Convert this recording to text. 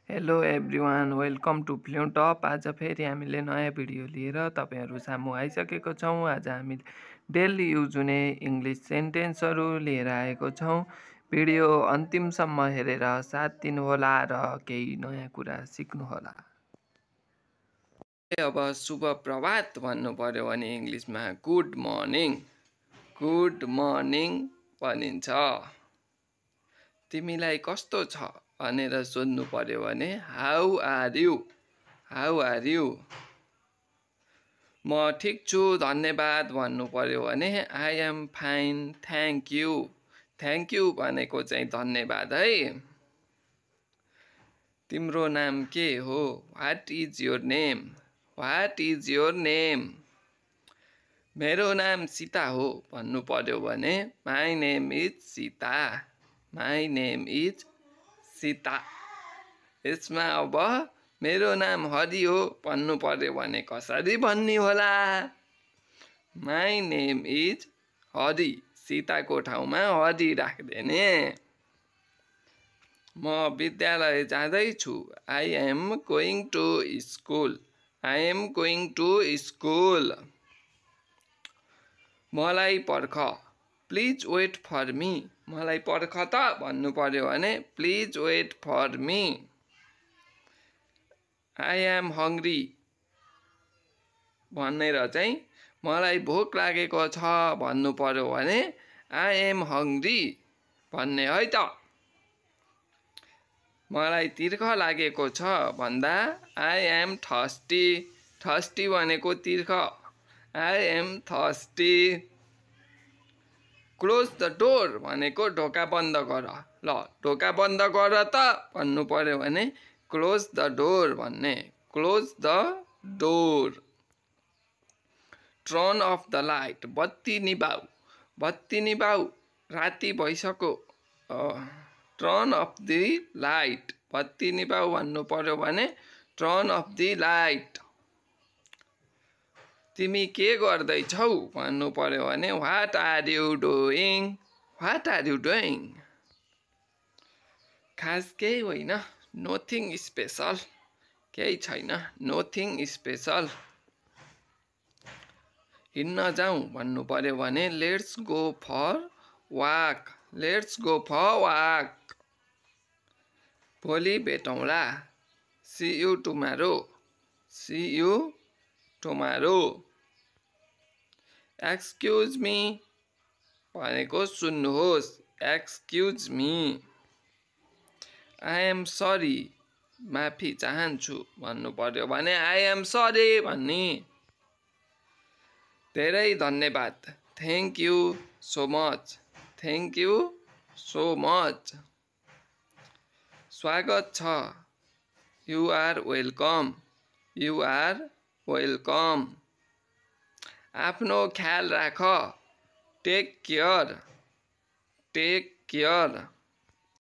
Hello everyone, welcome to fluent up. आज फेरि हामीले नयाँ भिडियो लिएर तपाईहरु सामु आइसकेको छौँ। आज हामी डेली युज हुने इंग्लिश सेन्टेन्सहरु लिएर आएको छौँ। भिडियो अन्तिमसम्म हेरेर साथ दिनुहोला र केही नयाँ कुरा सिक्नुहोला। अब शुभ प्रभात भन्नु पर्यो भने इंग्लिशमा गुड मर्निङ भनिन्छ। तिमीलाई कस्तो छ भनेर सोध्नु पर्यो भने हाउ आर यू। म ठीक छु धन्यवाद भन्नु पर्यो भने I am fine thank you भनेको चाहिँ धन्यवाद है। तिम्रो नाम के हो? What is your name? मेरो नाम सीता हो भन्नु पर्यो भने माई नेम इज सीता। यसमा अब मेरो नाम हरि हो भन्नु पर्यो भने कसरी भन्ने होला? माई नेम इज हरि, सीताको ठाउँमा हरि राख्दिने। म विद्यालय जाँदैछु। I am going to school. मलाई पर्ख। Please wait for me. मलाई पर्ख त भन्नु पर्यो भने please wait for me. I am hungry भनेर चाहिँ मलाई भोक लागेको छ भन्नु पर्यो भने आई एम हङ्ग्री भन्ने है त। मलाई तिर्ख लागेको छ भन्दा आई एम थर्स्टी भनेको तिर्ख, I am thirsty. Close the door भनेको ढोका बन्द गर। ल ढोका बन्द गर त भन्नु पर्यो भने क्लोज द डोर भन्ने, close the door. Turn of the light, बत्ती निभाऊ राति भइसक्यो। टर्न अफ द लाइट, बत्ती निभाऊ भन्नु पर्यो भने टर्न अफ द लाइट। तिमी के गर्दैछौ भन्नु पर्यो भने व्हाट आर यु डुइङ? खास केही होइन, नथिङ स्पेशल, केही छैन, नथिङ स्पेशल। हिँड्न जाउँ भन्नु पर्यो भने लेट्स गो फर वाक। भोलि भेटौँला, see you tomorrow. Excuse me भनेको सुन्नुहोस्, excuse me. I am sorry, माफी चाहन्छु भन्नु पर्यो भने आई एम सरी भन्ने। धेरै धन्यवाद, थ्याङ्क यू सो मच। स्वागत छ, यु आर वेलकम। आफ्नो ख्याल राख, टेक केयर।